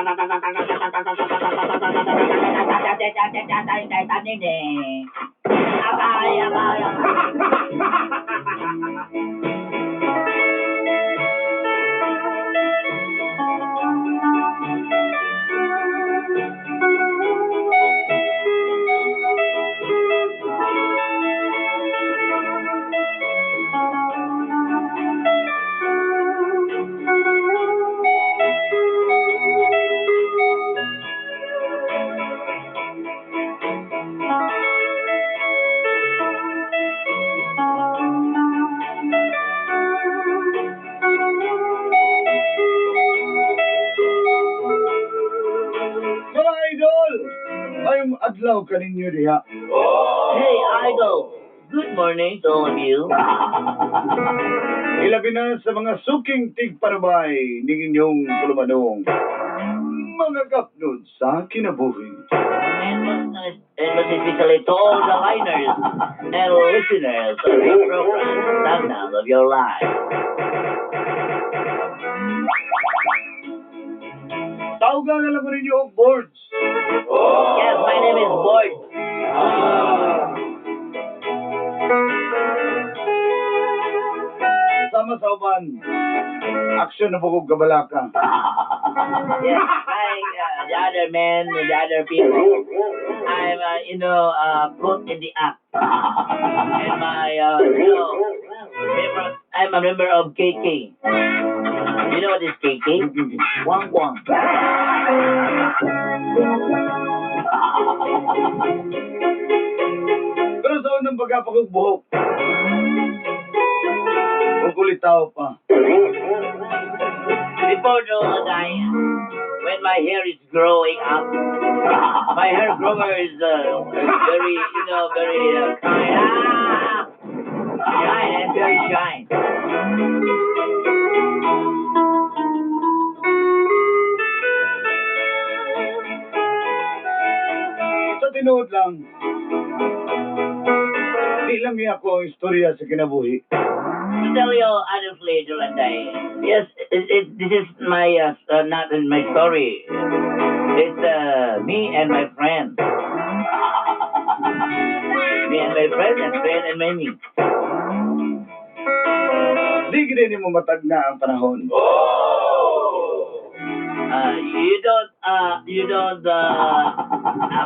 Agay, agay, agay. Mga idol! Ay, adlaw kaninyo diha. Hey, idol. Good morning to all of you. Ilabi na sa mga suking tigpanubay ning inyong tulumanong mga gapnod sa kinabuhi. And most especially to all the liners and listeners of the program, Thumbnail of Your Life. Tawagan na lang ko ninyo og boards. Yes, my name is Board. Sama sa uban, action na pugog kabalaka. Yes, like the other men, the other people. I'm caught in the act. And my, member, I'm a member of KK. You know what is KK? Wang Wang. Pero sa unang pagkapakog buhok, ug ulitaw pa. Before though, I, when my hair is growing up, my hair grower is very kind. Ah! Shine and very shine. Sa tinuod lang, di lang niya ako ang istorya sa kinabuhi. To tell you honestly, Dulanday, yes, this is my not in my story. It's me and my friend. Me and my friend and friend and my me. Di gid mo matagna ang panahon. You don't,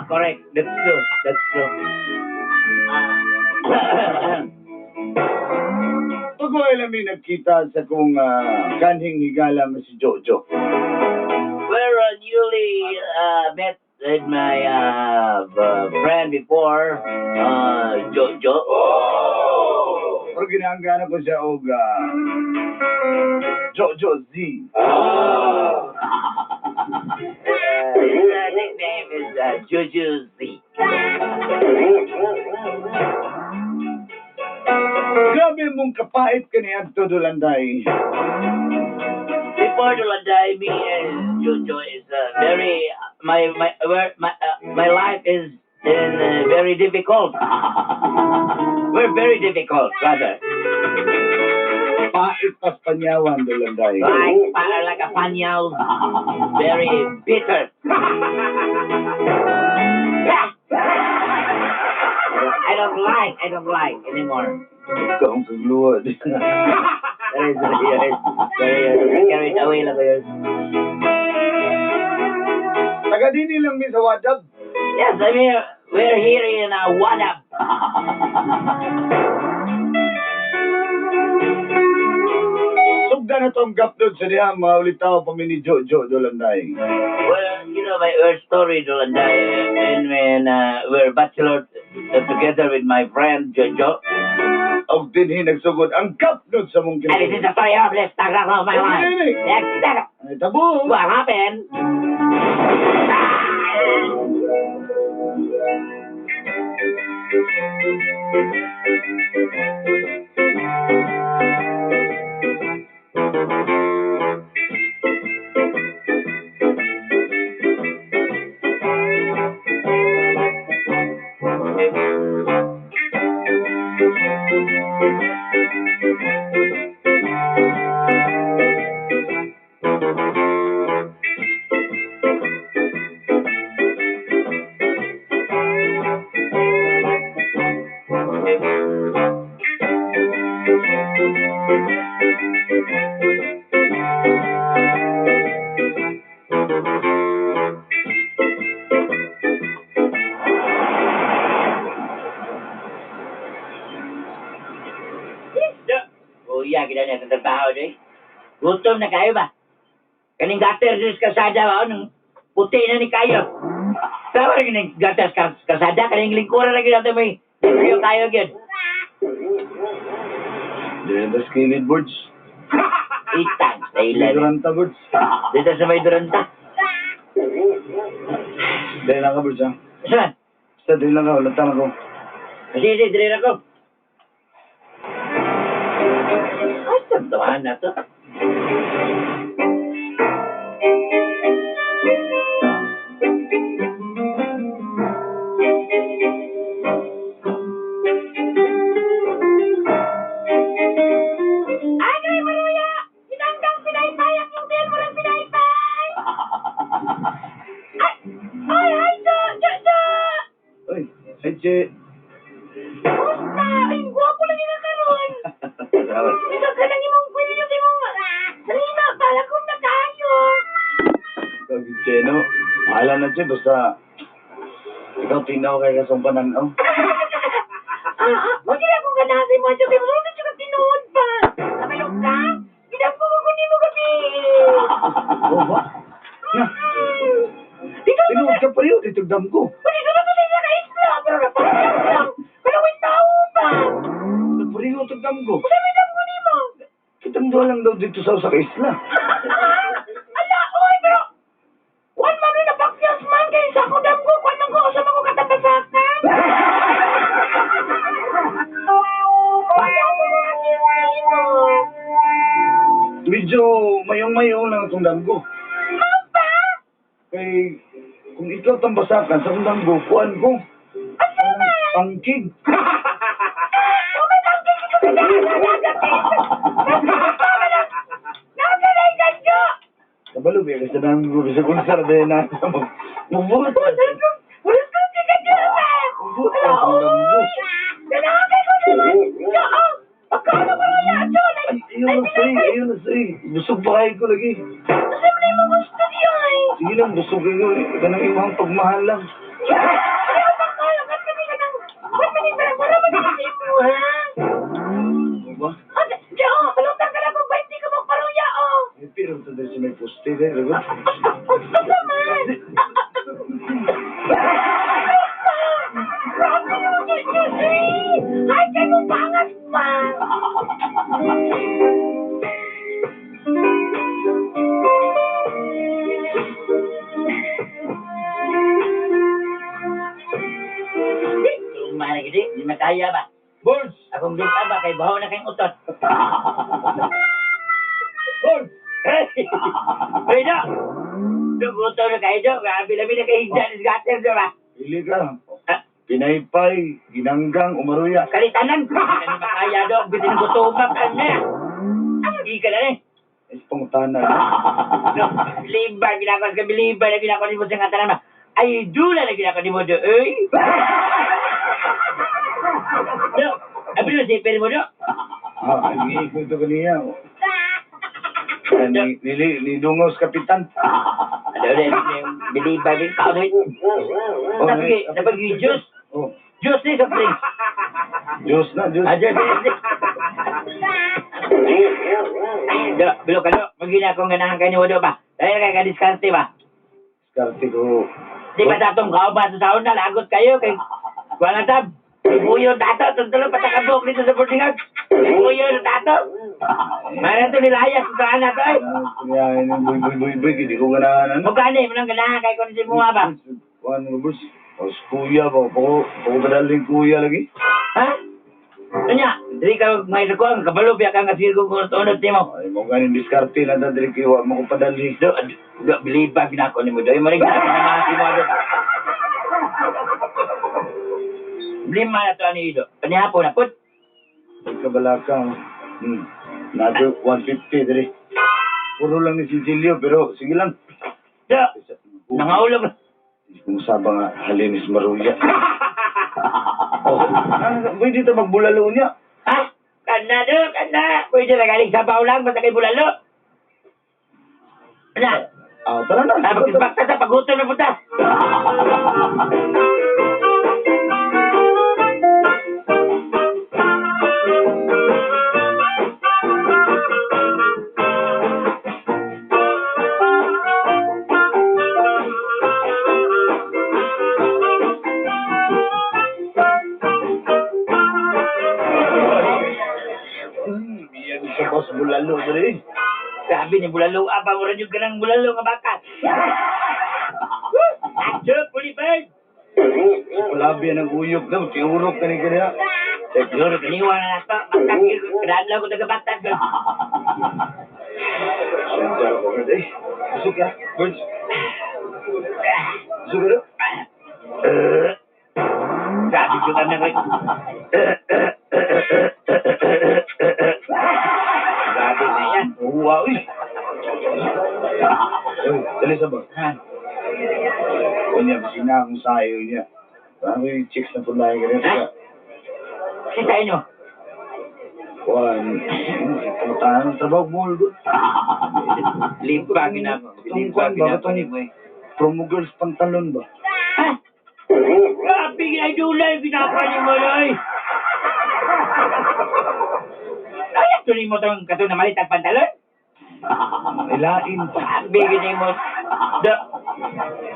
correct. That's true. That's true. Pag wala mi nagkita sa kong kanhing higala nga si Jojo. We're newly met with my friend before, Jojo. Pero ginaanggana ko siya og Jojo Z. His nickname is Jojo Z. Grabe mong kapait kaniadto, Dulanday. Before Dulanday, me and Jojo is very my my where my my life is in very difficult. We're very difficult, rather. Pait pas panyawan, Dulanday. Like a panyaw, very bitter. I don't like anymore. Ikaw ang kagluwad. Very, very, very carried away lang kayo. Taga dini lang mi sa Wadab. Yes, I mean, we're here in Wadab. Sugda na tong gapdod sa diha, mga ulitaw pa mi ni Jojo, Dulanday. Well, my our story, Dulanday, and when we're bachelor together with my friend Jojo. Og dinhi nagsugod ang gapdod sa mong And this is kinabuhi. The story of the start of my life. Yes, Ay, tabo. what happened? Do. Kuya, kita na sa trabaho doy. Gutom na kayo ba? Kaning gutter sa kalsada ba? Anong puti na ni kayo. Tama rin kaning gutter sa kalsada. Kaning lingkuran na gina may kayo kayo gyud. Dili na skillet boards. Itang sa ilan. Duranta boards. Dito sa may duranta. Dili lang ka boards ha. Saan? Basta dili lang ka, wala tanong ko. Sige, sige, dili na ko. Ay, tantuhan na to. Ay, kay Maruya! Sinanggang pinaypayak yung tiyan mo ng pinaypay! Ay, ay, ay, Jo, Jo, Jo! Oy, ay Che. Kumusta? Ay, ang gwapo lagi na karon. Salamat. Bisag ka lang imong pwede sa imong sarina, bala kong na kayo. Ikaw, Che, no? Bahala na, Che. Basta, ikaw tinaw kay kasong pananaw. Ah, ah, mo dili akong ganahan sa imo, Jo, kay murag na siya ka tinuod ba? Kabalog ka? Gidampo ko kunin mo gabi. Oh, ba? Na, Dito tinuod ka pa yun. Itugdam ko. Dito na to sa kaisla, pero napakita lang. Kalawin tao ba? Nagpariho tugdam ko. Usa may damgo nimo? Kitang doon lang daw dito sa usa ka isla. Ala, oy, pero Juan man na pakyas man kay sa akong damgo, kwan man ko sa mga katapasakan. Wala mo mga mo. Medyo mayong-mayong lang itong damgo. Mao ba? Kay, kung ikaw tambasakan sa akong damgo, kuan ko. Asa man? Pangkig. Oh, may tangkig ito sa dagat. Nasa na ikanyo? Kabalo, biya kasi damgo. Bisa kung sarbe na. Mabuhat. Wala kang kikanyo ba? Mabuhat ang akong damgo. Nanakay ko naman. Oo. Pagkano ko rin yan, John? Ay, ayaw na sa'yo, ayaw na sa'yo. Busog pa kayo ko lagi. Kasi mo na yung gusto niyo ay. Sige lang, busog kayo. Ganang imong pagmahal lang. Ayaw pa kala, ba't man ka ng... Ba't man ka ng... Para mag-isip mo, ha? Ano ba? Ah, Jo, balutang ka lang kung ba't hindi ka magparuya, oh. Ay, pero ito dahil sa may poste dahil. Lagot. Asa man? Grabe yung Diyos, eh! Ay, kay mo pangas pa! Di, tuma na gid, di na kaya ba? Boards! Akong duta ba kay bahaw na kayong utot. Boards! Ay, do! Do, gutom na kayo, do. Grabe labi na kayo higdan sa gutter, do ba? Pili ka. Ah, Pinaypay, ginanggang, umaruya. kalitanan. Hindi ka na makaya, do. Bitin gutom ka na. Hindi ka na eh. Is pangutana. Do, biliba, ginagawa ka, biliba na ginagawa mo sa nga tanan ba? Ay, dula na ginagawa mo, do. Ay! Do, abi mo, sipir mo, do. Ah, ang iikot ito kaniya. Ah, Ni, nili, ni Dungos Kapitan. Ano rin, biliba, biliba, Oh, Napag, napag juice. Oh, Juice ni something. Diyos na, Diyos. Ah, juice, juice. Do, bilo ka do. Magina akong ganahan kanyo do ba? Dahil kay ka-diskarte ba? Diskarte ko. Di ba sa atong kauban sa sauna, lagot kayo kay kuha tab. Buyo tato, tuntulong patakabok dito sa boarding house. Buyo na tato. Mara to nilayas sa saan na to eh. Kaya, boy, boy, boy, boy, hindi ko ganahan. Ano? Mukha ni, manang ganahan kay kung si mga ba? Kuan mo, boss. O, kuya ba? Pako, pako padaling kuya lagi. Ha? Kanya, dili ka may kuha, kabalo biya ka nga sige kung unot nimo. Ay, mo ganin diskarte lang na dili kayo, wa mo ko padali. Do, do, bilibag na ako nimo do. Ay, maring na mga si mo do. Lima na to ani do. Panihapon na pud. Ay, kabalaka. Oh. Nato 150 diri. Puro lang ni Cecilio, pero sige lang. Do, nangaulog. Kung saba nga, halinis maruya. Oh, pwede ta magbulalo niya. Ha? Kana do, kana. Pwede na galing sabaw lang, basta kay bulalo. Ana, Ah, tara na. ah, bakta sa pagutom na punta. Yan sa boss bulalo dre. Grabe ni bulalo, apa mo rin yung ganang bulalo nga baka. Atyo, pulibay. Wala ng uyok daw, tiurok ka ni kanya. Siguro, kaniwa na nato. Baktag, kadadlaw ko taga baktag. Sensya ko ka day. Busog ka, birds. Busog ka daw. Eh, grabe ko kami ko. Grabe na yan. Wow, uy. Uy, dali sa ba? Ha? Kunya, bisina akong sayo niya. Parang yung chicks na punlayan ka rin. Ha? Kasi sa inyo, Kuan, pangutahan ng trabaho mo. limpa ginap, limpa ginap ni mo eh. Promo girls pantalon ba? Ha? Grabe ginadulay, ginapa ni mo loy. Ay, ito ni mo itong kato na malit ang pantalon. Ilain pa. Grabe gini mo. Do.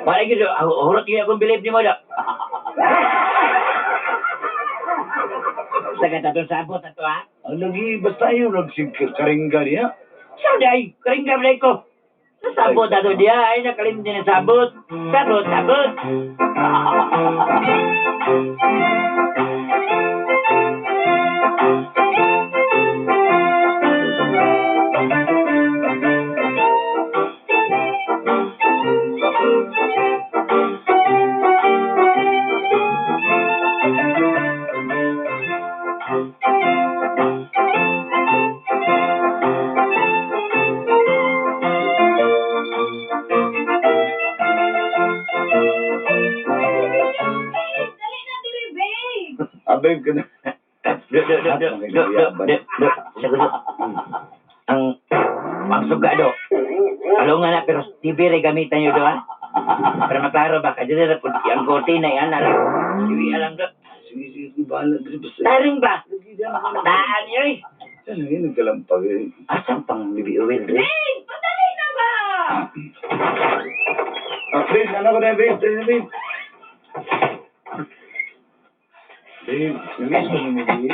Wala gyud do. Hurot gyud akong bilib nimo do. Sa katatong sabot ato ha. Ang lagi, basta yun, nagsigkaringga niya. Sa day, karingga balay ko. Sa sabot ato diya ay nakalimot din ang sabot. Sabot, sabot. Dali na diri, babe. Ah, babe, ka na. Do, do, do, do, do, do, do, do. Sagot, do. Ang ang suga do. Alo nga na pero TV rin gamitan nyo do ha. Para maklaro ba kaya dito po ang kortina yan na lang. Iwi alam do. Sige, sige, kung bahala. Dali, basta. Taring ba? Taan nyo eh. Ano yun, nagkalampag eh. Asan pang bibi oil rin? Babe, padali na ba? Ah, babe, ano ko na, babe? Dali na, babe. Babe, namiss ko mo, babe.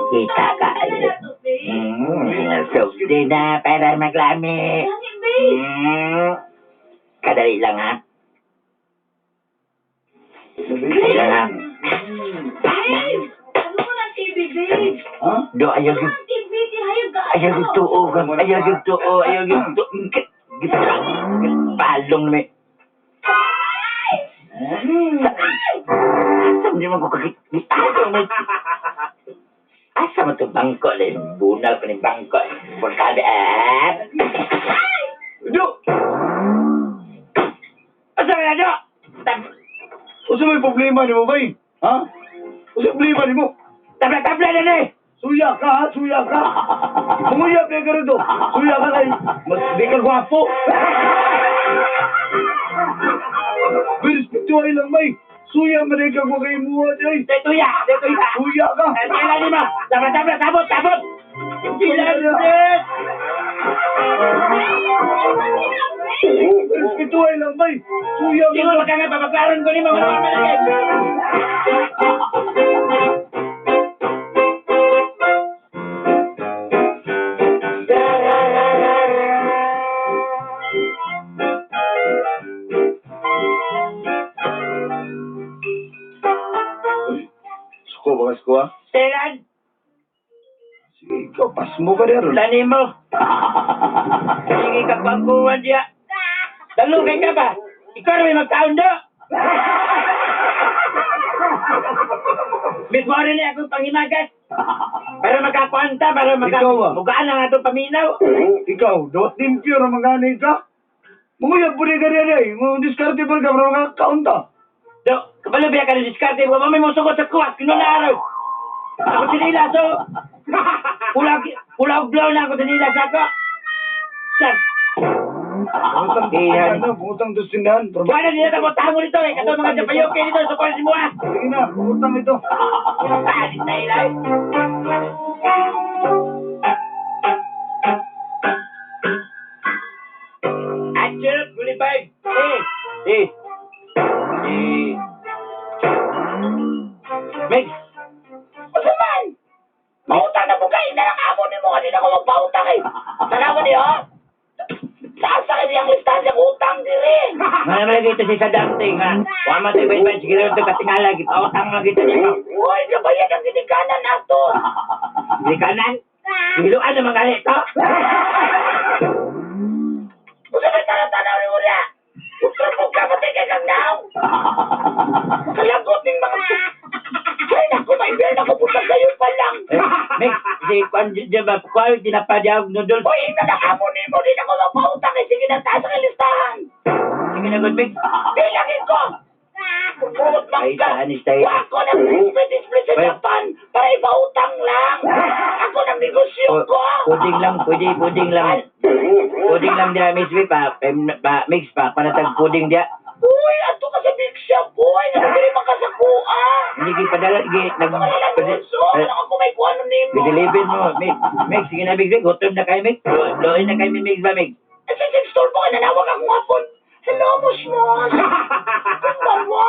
Kita ka. Dali na to, babe. Sugdi na para maglami. Dali, babe. Kadali lang ha. Babe. Lang ha. Babe, ano mo ng TV, babe? Ha? Do ayaw Ano gyud ng TV? Di hayag ka. ayaw gyud tuo ayaw gyud tuo ayaw gyud tuo. Palong na may. Ay! Ay! Asa man ko kakit. Asa man. Asa man to bangko le bunal pa ni bangko. Porkade eh. Ay! Do! Asa man na do? Unsa may problema nimo, bay? Ha? Unsa problema nimo? Tabla tabla na ni. Suya ka, ha? Suya ka. Manguyab na ka rito. Suya ka kay... Mas di ka gwapo. Pero respetuhay lang, bay. Suya man ka kwa kay muha, day. Dito ya, dito ya. Suya ka. Sila ni mo. Tabla tabla sabot sabot. Sila Babe! Respetuhay lang, bay. Suya Hindi mo ka. baka nga papaklaron ko ni mo mga malagay. Suko ba ka, ha? Selan, Sige, ikaw, pas mo ka rin. lani mo. Sige ka pangkuwan diya. Dalugay ka ba? Ikaw na may magkaon do. Mismo rin na akong panghimagas. Para makakuanta, para maka... Ikaw, ah. Mugaan ang atong paminaw. Ikaw, dawat limpyo ra manganay ka. Manguyab po rin ka rin, eh. Mong diskarte pa ka, pero makakaunta. Do, Kabalo biya ka ng diskarte, wa may musugot sa kuwas, kinuna araw. Ako sinila, so, pula, pula og blow na ako sinila sa ako. Sir, Pangutang Iyan. ano, pangutang dos tindahan. wala nila tamo tango nito eh, kato mga Japayoke nito, so kuwan si Mua. Sige na, pangutang ito. Palit na ilay. Action, 25. Eh, eh, eh. Mix. Unsa man? Mautang na po kayo na lang amo nimo kanina ko magpautang eh. Tanawa niyo? Saan sa kanyang listahan siyang utang diri? Nga naman dito si Sadante nga. Wa man tayo bay sige lang ito katingala gipautang nga kita niya. Uy, gabayan ang ginikanan nato. Gikanan. Giluan naman gali ito. Unsa may tanaw-tanaw nimo niya? Utro po ka patay kay kang naong. Kalagot ning mga Ay, naku, may beer na kapunta kayo pa lang. Eh, Mix, si Kwan di ba kuwi tinapad yung noodles. Uy, ina na amo nimo di na ko magpautang eh. Sige na, taas ang listahan. Sige na good mix. Bilangin ko. Pupurot man Ay, ka. saan is tayo? Wa ako ng display sa Well- Japan para ipautang lang. Ako ng negosyo ko. Puding lang, pwede, puding lang. Puding lang diya, Mix, pa, pa, mix pa, panatag puding diya. Uy, ato ka sa big shop, uy. Nabili man ka sa kuha. Hindi gi padala, gi, nag, Ako na lang bunso. Ano ako may kuha nun nimo? Gi-deliver mo, mix, mix, sige na, mix, mix, gutom na kayo, mix, loin na kayo, mix ba, mix. Eh, sa sa store mo ka nanawag akong hapon. Hello, Musmos. Kumbawa.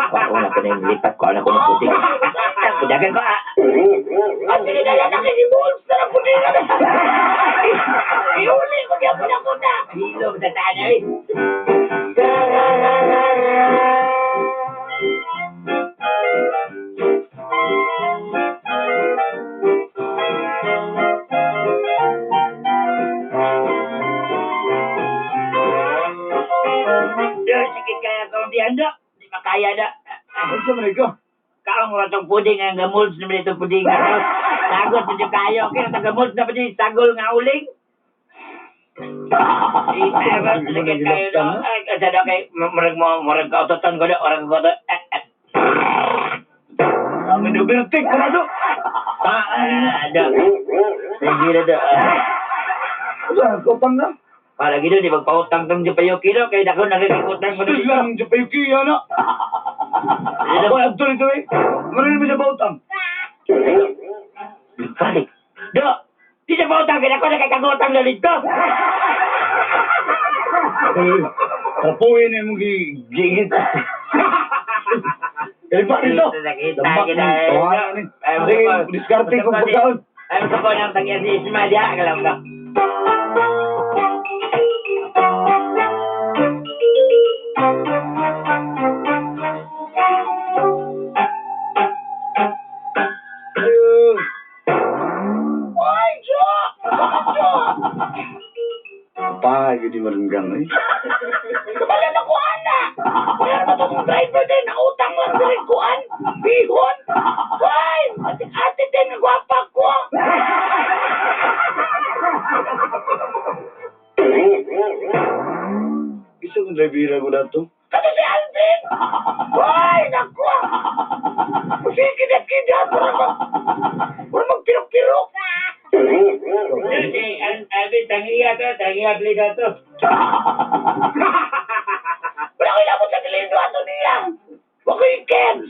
Wala na ko na yung lipat ko, anak ko ng puding. Pudagan ko, ah. At sige na lang nakikibolts na lang pudingan na. Iuli ko niya po na ko na. Hilo, tataan eh. Sige kaya kung di ando, di makaya na. Unsa man ikaw? Kaong ratong puding ang gamuls naman itong puding. Sagot medyo kayo. Kaya tagamuls na pa din, sagol nga uling. Sige kayo no. Ay, kasi daw kay murag mo murag kautoton ko do, murag ko do. Eh, eh. Ang overtake ko na do. Ah, do. Sige na do. Ah. Unsa utang na? Para gino di magpautang tong Japayo kilo kay dako nagkikutang ko Ito dito. lang sa payuki ana. Ako adto nito eh. Ano naman sa pautang? Balik. Do. Di sa pautang kay dako nagkikutang na dito. Eh, Tapuin na imong giingit. Eh, ba nito? Lambak ni. Tawanan ni. Sige, diskarte kong pagkaon. Ay, gusto ko ng tangyan si Isma diya. Alam ka. Ayun. Uy, Jo! Jo! Pahay, gudi maranggang eh. Kabalan ako, ana! Meron ba itong driver din? Ang utang lang din kuan. Bihon! Uy! Ate, ate din, ang gwapa ko! Isa kong drivera ko dato. Kato si Alvin! Uy, naku! Sige na kida! Para mag... Para magpirok-pirok! Si Alvin, tangiya to. Tangiya, please to. Wala ko ilabot sa Galindo ato niya! Huwag ko yung Kens!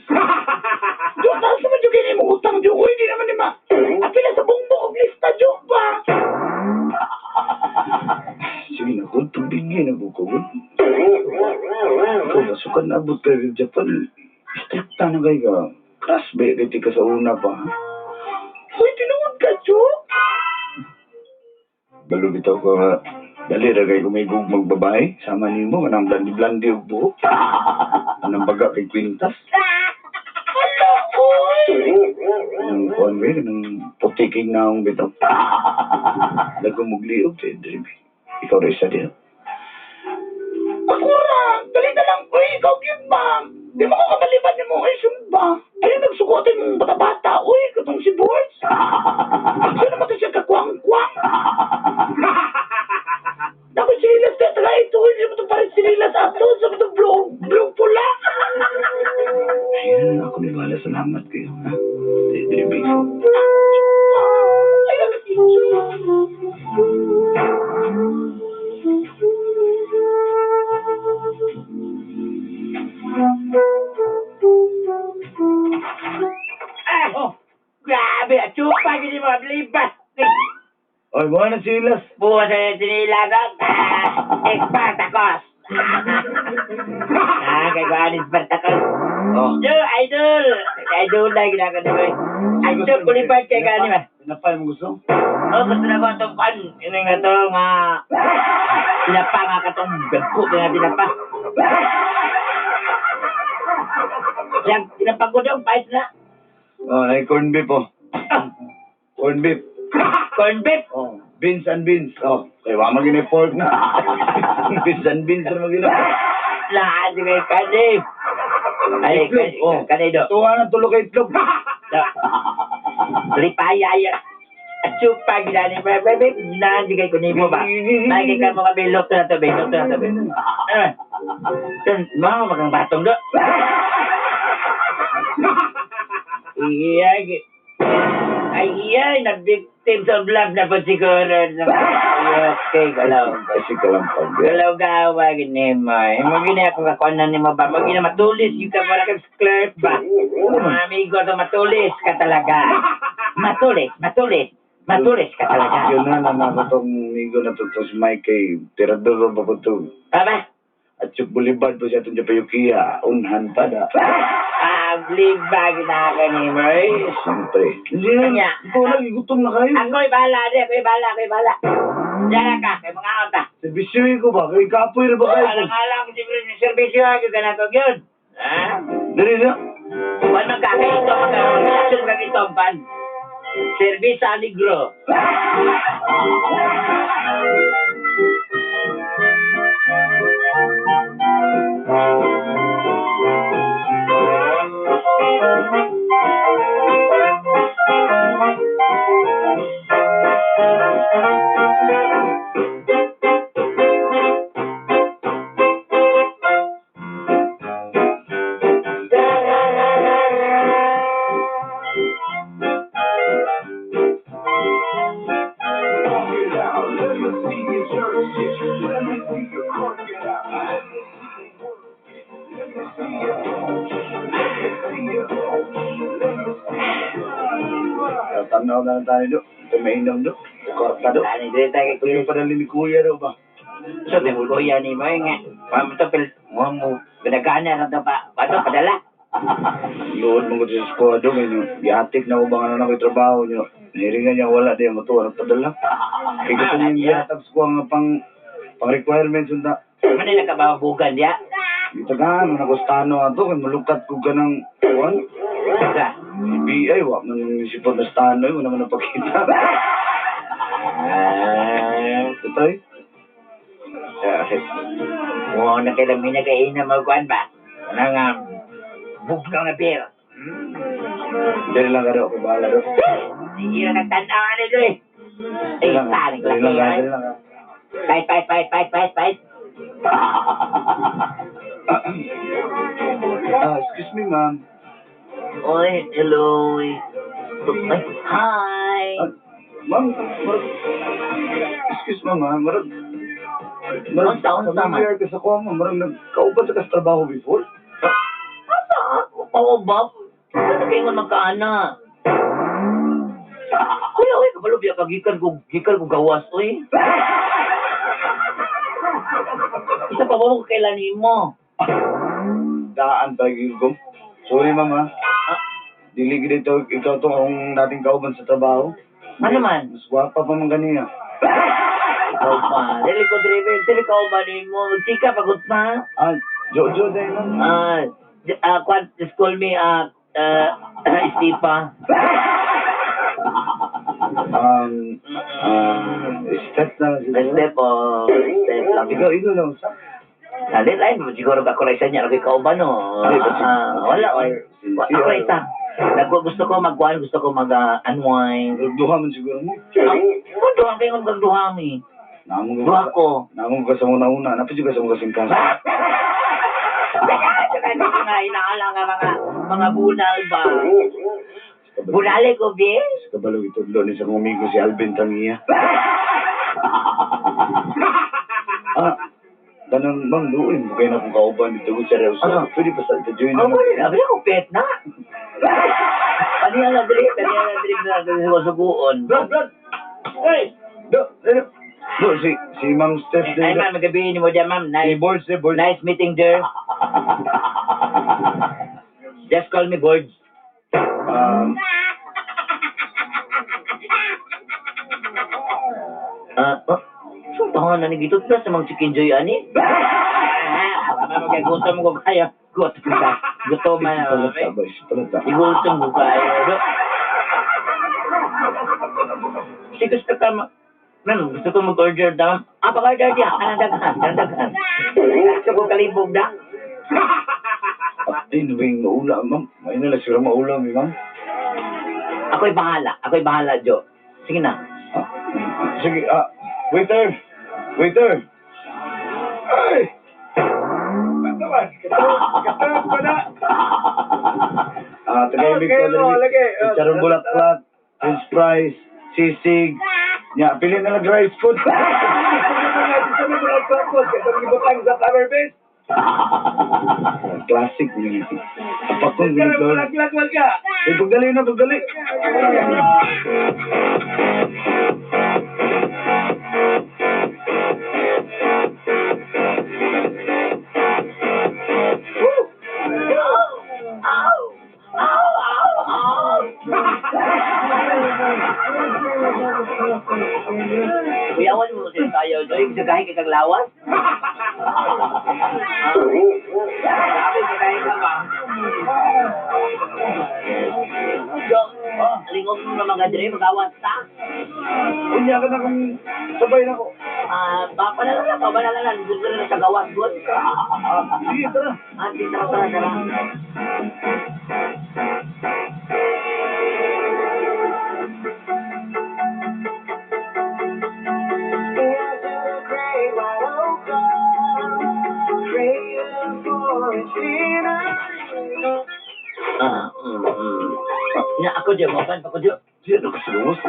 Jo, taas naman yung ganyan mong utang, Jo. Uy, hindi naman ni ma... Apila sa bumbok og lista, Jo ba? Sige na ko, tubigin ako ko. Ikaw, basukan na abot kayo sa Japan. Stricta na kayo ka. Crash ba, kay ka sa una pa. Uy, tinuod ka, Jo! Balo bitaw ka nga. Dali ra kay kumigog magbabae. Sama nimo kanang blandi-blandi og buhok. Anang baga kay kwintas. Hala, uy! Anang kuan ba kanang puti kay naong bitaw. Dagko mugliog kay drive. Ikaw ra isa diha. Ako ra, dali na lang, uy, ikaw gyud ba? Di mo ko kabaliban ni mo, uy, sumba. Ayun, nagsukotin mong bata-bata, uy, katong si Boards. Aksyon naman to siya kakwang-kwang. Naku, sinilas ka, taga ito, uy, hindi mo to parin sinilas ato, sa ito blue, blue pula. Servisyo. Ay, nagkakitso. Ah! Oh. Grabe, at chupa, gini mga bliba. Oy, buwan na silas. Buwas sa sinilagang. Ah, Espartacus. Ah, kay Juan Espartacus. Oh. Yo, idol! Idol na ginagawa ko. Idol, kulipad kay gani ba? Pinapay mo gusto? Oh, gusto na ko itong pan. Yun nga to nga. Tinapa nga katong dagko nga tinapa. Yang tinapa ko daw, pahit na. Oh, ay corn beef oh. Ah, Corn beef. corn beef. Oh, beans and beans. Oh, kay wa man gini pork na. Beans and beans na magina. Lahat kay kanip. Ay, Itlog, oh. kanido. Tuwa na tulo kay itlog. Lipaya ya. At chupa ginani ba ba ba naan kay kunin mo ba. Nagi ka mo kami lokto na tabi, lokto na tabi. Ah. Dun, mo magang batong do. Iya, ay iya, na victims of love na po siguro. Okay, galaw. Kasi ka lang pag. Galaw gawa gini mo. Mo gini ako kakuanan nimo ba? Mo gini matulis yung ka para kang clerk ba? Mga amigo to matulis ka talaga. Matulis, matulis, matulis ka talaga. Yun na naman ako tong migo na to, to si Mike kay tirador ba po to. Tama? At yung Boulevard po siya itong Japayukiya, unhan pa da. Ah, libag na ka ni mo. eh. Siyempre. Hindi na, Kanya. ikaw lang, gutom na kayo. Ako'y bahala di, ako'y bahala, ako'y bahala. Diyan ka, kay mga ota. Servisyo ko ba? Kay kapoy na ba kayo? Alang-alang, siyempre, yung servisyo, ako ganito yun. Ha? Dali na. Wala magkakaito, magkakaito, magkakaito, pan. Service Aligro. Tanaw na lang tayo do. Ito mainom do. Kwarta do. Ani dili tayo Ito yung padali ni Kuya do ba? So, di mo kuya ni mo nga. Pamo to pil mo mo binagana na to pa. Pato padala. Luod mo ko sa squad do. Ngayon, giatik na ko bang ano na ko yung trabaho nyo. Nahiringan niya wala di mo to. Anong padala? Kaya gusto niya yung gihatag sa kuha nga pang pang requirements unta. Manila ka ba bugan dia? Itagaan, na gustano ato kay malukat ko ganang kuan. Sa. BI wa man sipot na stano wala man napakita. Ah, Ito eh. mo na kay lami na kay ina mo kuan ba? Ana nga bugnaw na beer. Dali lang ka do, kay bahala do. Sige na nagtanaw na dito eh. Ay, Dali lang, tarik dali lang ka, laki. dali lang ka. Fight, fight, fight, fight, fight, fight. Ah, excuse me, ma'am. Oy, hello. Ay, hi. Ah, ma'am, marag, excuse ma'am, ah, marag, marag, Unsa, unsa, ma'am? familiar ka sa kuha mo, marag nagkauban sa kas trabaho before. Asa? Paubab? Ano kayo nga magkaana? Kuya, uy, kabalo biya ka, gikan ko gawas, uy. Isa pa ba mo kailan nimo? Daan pa gyud ko. Sorry, ma'am, ah. Ah, Dili gid ito, ikaw to akong dating kauban sa trabaho. ano man? Mas gwapa pa man ganiya. Ikaw pa. Dili ko driver, dili ka ba nimo? Magsika pagod pa. Ah, Jojo dahil ma'am. Ah, kwan, just call me, Stipa. Step na lang siguro. Step, oh, step lang. Ikaw, ikaw lang sa. Dali lang, siguro ka kulay sa niya, lagi ka ba no? Hindi, kasi- Ah, wala, oy. Sincere. Ako isa. Nagko gusto ko magkuhan, gusto ko mag unwind. Duha man siguro mo. Ah, duha kayo kung duha mi. Namong Duha ko. Namong ka sa una-una, napad ka sa mga kasing-kasing. Saka hindi ko nga inaala nga mga bunal ba. Bunali ko, be. Sa kabalo itudlo ni sa akong amigo si Alvin Tangia. Ah, tanang bang luoy mo kayo na kung kauban dito ko seryoso. Ano? Pwede pa sa join Oh, na. pwede na. Pwede ko pet na. Paniya na diri, paniya na diri na diri sa suguon. Brad, Brad! Hey! Do, do, do, si Ma'am Steph Ay, dito. ma'am, magabihin mo dyan, ma'am. Si Nice, Boards, si Boards. nice meeting there. Just call me Boards. Ah, oh, so tangan na ni gito plus namang chicken joy ani. Ah, ma'am, kay gutom ko kayo. Gutom ka. Gutom man. Palata ba? Isa palata. Igutom ko kayo. Do. Kasi gusto ka ma... Ma'am, gusto ko mag-order daw. Ah, pag-order niya. Anong daghan? Anong daghan? Gusto ko kalibog na. Ah, ay, ano ba yung maula, ma'am? May nala siguro maula, mi, ma'am. Ako'y bahala. Ako'y bahala, Jo. Sige na. Ah, sige, ah, waiter! Waiter! Ay! Patawas! Katawad pa na! Ah, tagay Okay, ko no, lagi. Ah, Charong bulaklak, french fries, sisig. Nya, pili na lang rice food. Classic yun. Apakong ganito. Eh, pagdali na, pagdali. Ow! Ow! Ow! Ow! Kuyawan mo kasi tayo, Joy. Sagahin ka kang lawas. Sabi, sagahin ka ba? Jo, lingog mo na mga dre, magawas ta. Unya ka na kung sabay na ko. Ah, papadala na, papadala na. Gusto na sa gawas, good. Ah, sige, tara. Ah, di, tara, tara, tara. Ah, Na ako dyan, mapan pa ko dyan. Diyan ako sa luwas.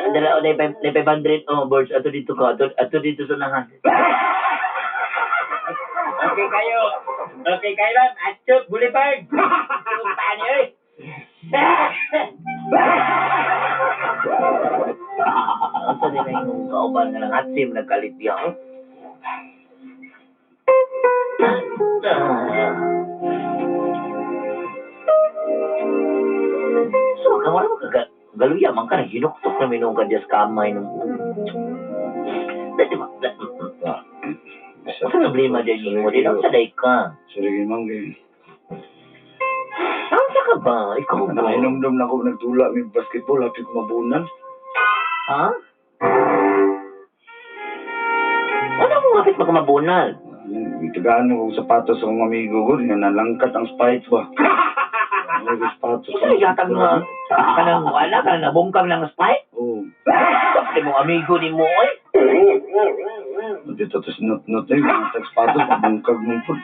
Dala o na 500 oh boards ato dito ko ato ato dito sa unahan. Okay kayo. Okay kayo lang. Achot Boulevard. Paano eh? Ang sa nila yung kauban nga ng atsim nagkalit diya. So, kung wala ka galuya man ka na hinuktok na minong ka diyas kamay nung. Dati ba? Ah, Sa problema dyan mo, di lang saday ka. Sorry, ma'am. Kay Saan sa ka ba? Ikaw ba? Nakainomdom na ako nagtula may basketball, happy ko mabunan. Ha? Ano mo ngapit makamabunal? Itagaan mo kong sapatos sa akong amigo ko, nga nalangkat ang spike ba. Ano yung sapatos? Ano yatag nga? Kanang wala, kanang nabungkang ng spike? Oo. Kapit mong amigo ni mo, oy. Dito to sinot-not eh, mga tag sapatos, mabungkag mong po.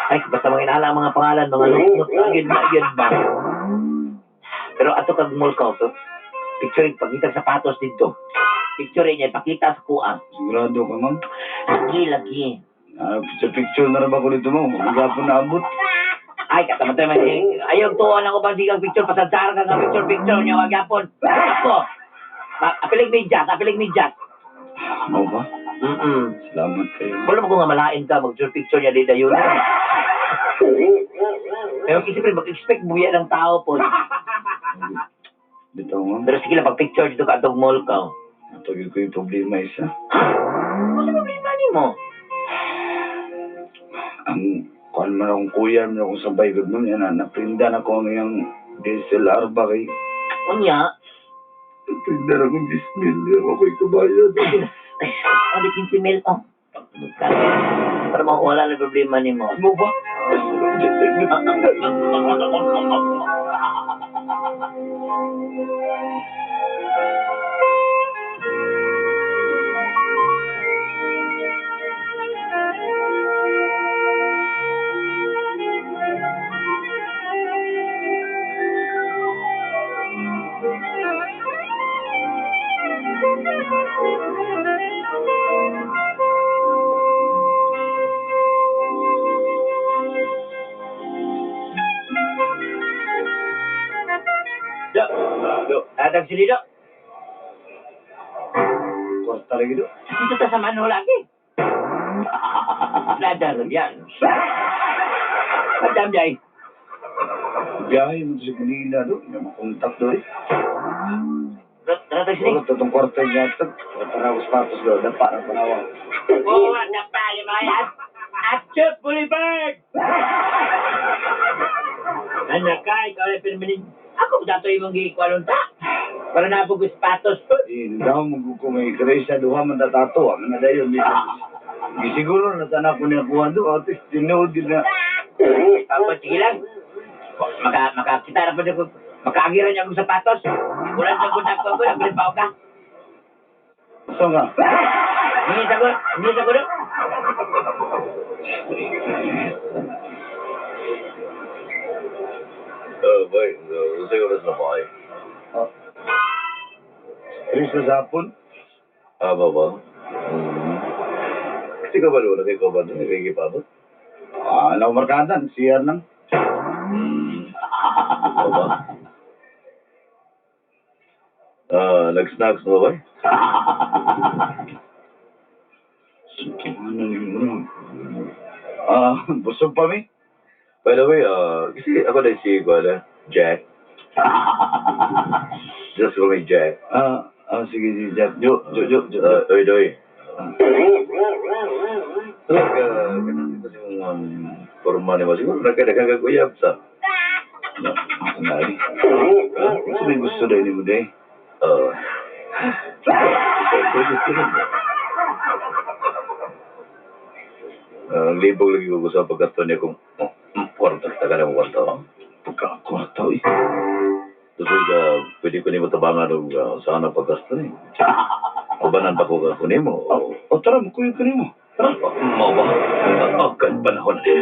Ay, basta mga inala ang mga pangalan, mga lukot, agad na agad ba? Pero ato kag mall ka, so, picture pagkita sapatos dito. Picture niya, ipakita sa kuha. Sigurado ka, ma'am? Lagi, lagi. Ah, picture-picture na rin ba ko dito, ma'am? Hindi na abot. Ay, katamatay man. Ayaw, tuon ako ba di kang picture, pasadsara ka nga picture, picture niya, wag yapon. Ako, apilig medyas, apilig medyas. Ano ba? Salamat kayo. Wala mo kung nga malain ka, mag-picture picture niya di dayon. Pero isipin, mag-expect buya ng tao po. Dito, ma'am. Pero sige lang, pag-picture dito ka, atog mall ka. Natagil ko yung problema isa. Ha? Ano sa problema ni mo? Ang kuan man akong kuya, man akong sabay gud ma'am, yan na, naprinda na ko ang iyang DSLR ba kay Unya, Naprinda na akong 10 mil, di ako ko'y kabayad. ay, ano 15 mil, oh. Para mawala na problema ni mo. Ano ba? Do, Do, tatag sili do. kwarta lagi do. Dito ta sa Manho lagi. Ladar yan. Madam Jai. Biyahe mo to sa Manila do. Hindi mo kontak do eh. Tara sini. Wala to tong kwarta niya. Tara ko sapatos do. Dapa na panawa. Oo, napa, lima yan. Atchot, Boulevard! Anak ka, ikaw ay pirminin. Ako dato imong gikwalon ta. Para na po sapatos po. Eh, daw mo ko may kresa duha man tatato. Ang na dayon dito. Gisiguro na sana ko niya kuha do. At least tinuod din na. Papa, sige lang. Maka, kita na po ko. Makaagiran niya akong sapatos. Wala sa kung ako ko, nagbilin pa ako ka. So nga. Hindi sa ko do. Boy, unsay oras na ba ay? Oh. Tres na sa hapon. Ah, ba ba? Kasi ka ba doon? Kay ka ba doon? Kay gipabot? Ah, alam ko markada. CR lang. Ba ba? Ah, nag-snacks na ba? Bay? Ano ni mo? Ah, busog pa mi. By the way, kasi ako na si Kuala, Jack. Just call me Jack. Ah, sige, sige, Jack. Jo, jo, jo, jo. Oy, doy. Ah. Talaga, ganun kasi yung forma ni mo. Siguro nagkagaguyab sa. No, sandali. Gusto may gusto dahil ni mo day. Pwede sila. Ang libog lagi ko sa pagkasto niya kung kwarta, taga mo kwarta. Pagka kwarta, eh. Tapos pwede ko nimo tabangan og sana pagkasto ni. Ubanan pa ko ka kunin mo. Oh, oh, tara, magkuyog ka nimo. Tara. Mao ba? Oh, kan panahon na.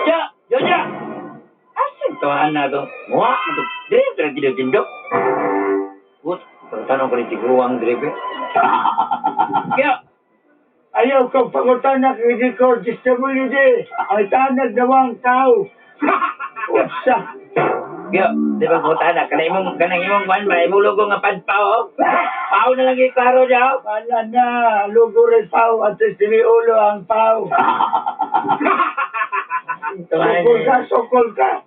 Jo, Jo, Jo. Asan to na to? Muha, to. Dire, dire, dire, dire, Gut, tanong ko rin tiguang driver. Kaya, Ayaw kong pangutana kay ko, DSWD. Ang tanag nawang tao. Unsa? Kaya, di ba ko tana, kanang imong kwan ba, imong logo nga padpaw, oh. Pao na lang iklaro niya, oh. Wala na, lugo rin pao at least dili ulo ang pao. Sukol ka, sukol ka.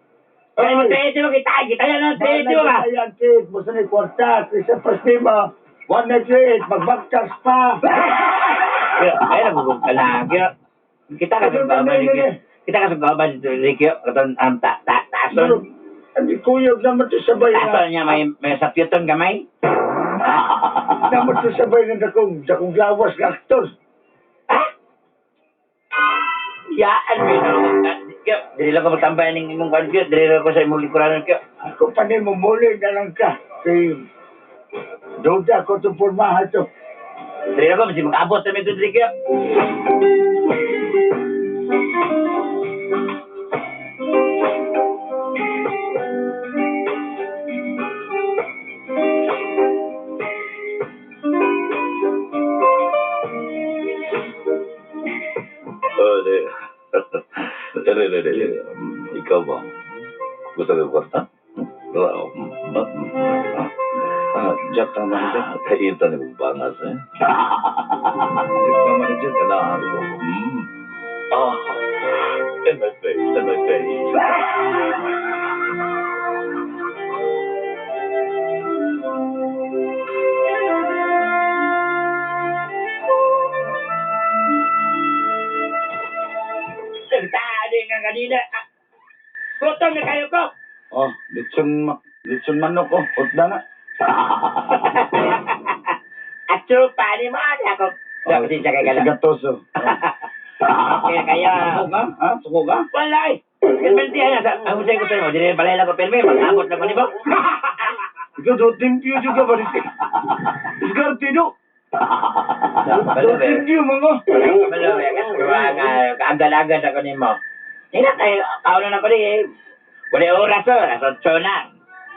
Kaya mo, tayo mo kita, kita yan, oh, tayo mo ba? Ayan, tit, basta ni kwarta, isa pas nimo, 198, magbagtas pa. Kaya, ay, nagugog ka na, kaya, kita ka sa baba ni Kyo. Kita ka sa baba ni Kyo, katong, ang ta, ta, taason. Ang kuyog naman to sabay na. Taason niya, may sapyuton gamay. Naman to sabay na dakong lawas ng aktor. Ha? Yaan, may nalungkot. Kyo, dili lang ko magtambay ng imong kwan, Kyo. Dili lang ko sa imong likuranon, Kyo. Ako pa nimo muli na lang ka. Kay Duda ko itong pormahan to. Dili lang ko, masih mag-abot sa medyo dili, Kyo. Oh, di. Dili, dili, dili. Ikaw ba? Gusto ka kwarta? Wala. Ah, Jack, tama na Jack. Kaita ni mong bangas eh. Jack, tama na Jack. Kailangan ko. Ah, in my face, in my face. Nagtaali nga kanina. Ah, gutom na kayo ko. Oh, litson manok, oh. Utda na. At so, paano mo? Ano ako? Oh, Pasensya kay kala. Sigatos, oh. Okay kayo. Suko ka? Ha? Suko ka? Wala eh. Permentihan na. Ang usay ko sa'yo, dili balay lang ko permi. Mag-abot lang ko ni mo. Ikaw do, team view juga ba? Diskarte do. Do team view mga. Malo, eh. Kaagad-agad ako ni mo. Tingnan kayo, kauna na ko ni eh. Wala oras oh, alas 8 na.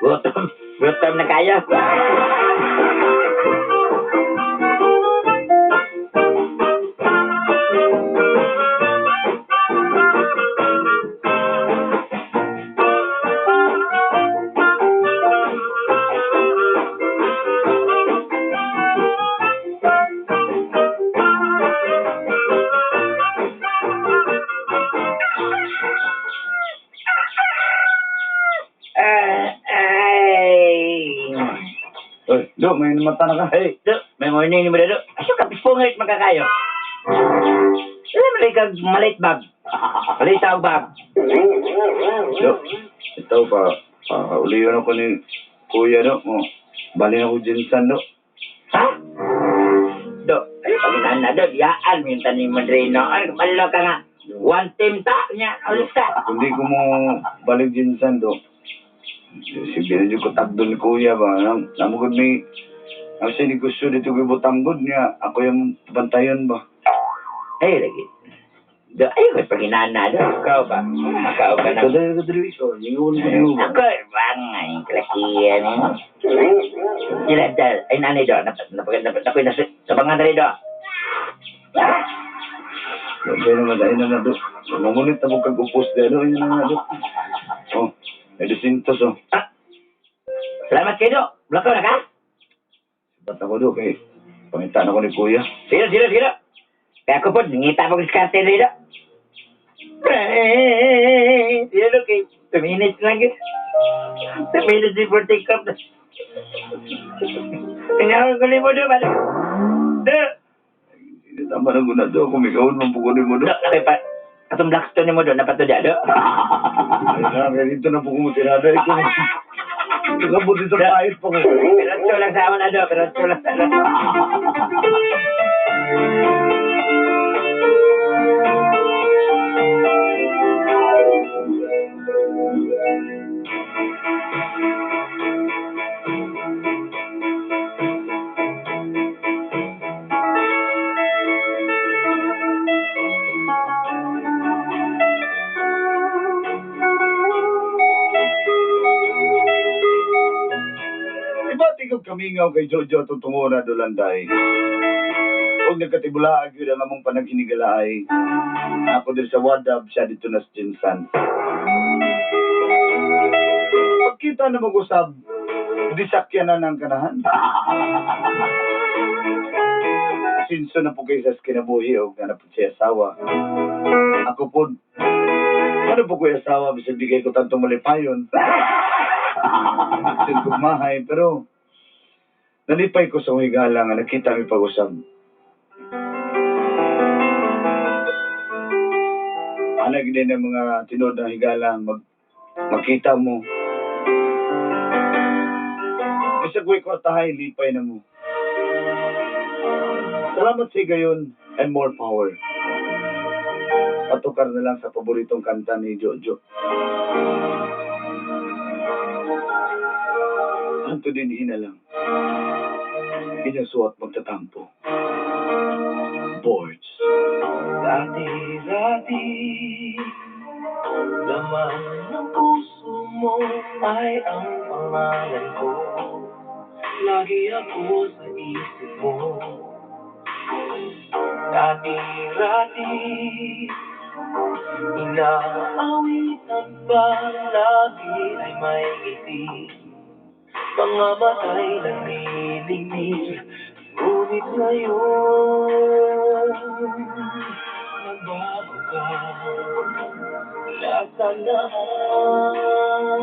Gutom, gutom na kayo. Do, may mata na ka. Hey, do, may morning ni mo do. Aso ka pispungit magkakayo. Alam mo kag malit bag. Malit ang bag. Do, ito pa, uliyon ako ni kuya, do. Oh, bali na ko Jensen, do. Ha? Do, ay paginaan na do, yaan minta ni Madrino. Ay, kabalo ka nga. One team ta niya, ulit ta. Kung di ko mo balik Jensen, do. Sige na ko tagdo ni kuya ba. Namugod may, ang sa negosyo dito ko butang god niya. Ako yung bantayon ba. Ay, lagi. Do, ay, may paginaan na do. Ikaw ba? Ikaw ka na. Kada kada ikaw, ningon ko niyo ba. Ako, bang, ay, kalakian. Sila, dal, ay, nanay do, napoy na sa bangan na do. Kaya naman, ay na na do. Mamunit na mo kag upos do. Ayun na na do. Oh, may dusintos oh. Ah, salamat kayo, do. Blakaw na ka? Ba't ako do kay pangitaan ako ni kuya. Sige, sige, sige. Kaya ako po, nangita mo diskarte na ito. Sige, do, kay 2 minutes lang yun. 2 minutes before take off. Tinawag ko mo, do, ba? Do, Tama na guna do. Kung ikaw man po mo do. do, nakipa. Atong Blackstone ni mo, do, napatuda, do. Ay na, kaya dito na po kumutirada. Ikaw. Ikaw dito pahit pa ko. Pero lang sa amon na, do. Pero lang sa amon. Iba tigog kamingaw kay Jojo tutungo na dulanday. Huwag nagkatibulaag yun ang among panaghinigalaay. Ako din sa Wadab, siya dito na sa Jinsan. Pagkita na mag-usab, di sakyan na ng kanahan. Sinso na po kayo sa kinabuhi o na po siya asawa. Ako po, ano po ko yung asawa, bisag di kayo ko tanto malipayon. Action ko mahay, pero nalipay ko sa higala nga nakita mi pag-usab. Anag din ang mga tinuod na higala, makita mo. Bisag way kwartahay, lipay na mo. Salamat sa gayon and more power. Patukar na lang sa paboritong kanta ni Jojo. Anto din hina lang. Inyong suwat magtatampo. Boards. Dati-dati, laman ng puso mo ay ang pangalan ko. Lagi ako sa isip mo. Dati-rati, inaawitan pa, lagi ay may ngiti. Mga mata'y nanginginig, ngunit ngayon, nagbago ka. Nasaan na ang